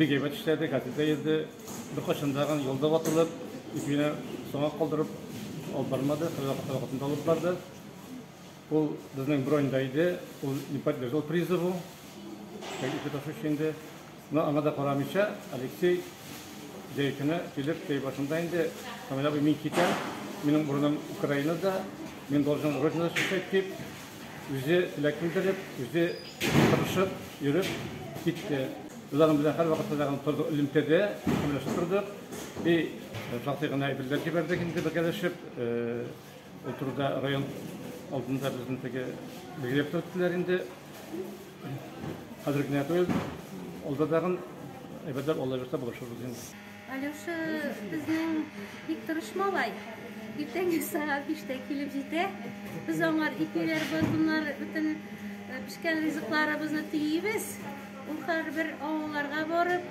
Бик әйбәт эшләде, газета йөрде. Беркайчан да юлда ватылып, ипине соңга калдырып алып бармады, һәрвакыт вакытында алып барды. Ул безнең броньда иде, ул не поддержал призыву, ипи ташучы инде. Но аңа да карамыйча, Алексей җәй көне килеп, җәй башында инде, Камил абый, мин китәм, минем урыным Украинада, мин должен Родину защищать дип, үзе теләк белдереп, үзе тырышып йөреп китте. Без аның белән һәрвакытта да тордык элемтәдә, исәнләшеп тордык. И шактый гына әйберләр җибәрдек инде бергәләшеп. Ул турыда район алдында безне теге билгеләп тә үттеләр инде. Хәзер генә түгел, алда тагын әйбәтләп Алла бирсә булышырбыз инде. Алеша безнең бик тырыш малай. Иртәнге сәгать 5-тә килеп җитә. Без аңар ипиләр, батоннар, бөтен пешкән ризыкларыбызны төйибез. Ул һәрбер авылларга барып,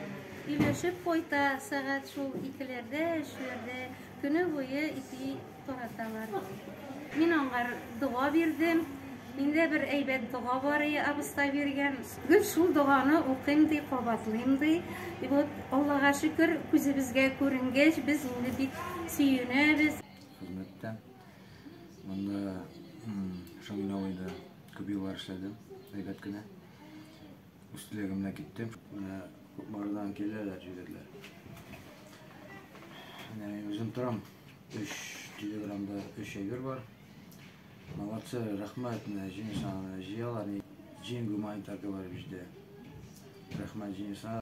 өләшеп кайта. Сәгать шул икеләрдә, өчләрдә көне буе ипи тараталар. Мин аңар дога бирдем. Миндә бер әйбәт дога бар ие, абыстай биргән. Гел шул доганы укыйм ди, кабатлыйм ди. И вот Аллага шөкер, күзебезгә күренгәч, без инде бик сөенәбез. Хезмәттә. Монда Шамил абыйда күп еллар эшләдем, әйбәт кенә. Үз теләгем белән киттем. Менә Кукмарадан киләләр егетләр. Менә мин үзем торам. Өч килограммда өч әйбер бар. Молодцы, рәхмәт, менә җиңсә, җыялар. Җиң гуманитарка барып җитә. Рәхмәт җиңсә.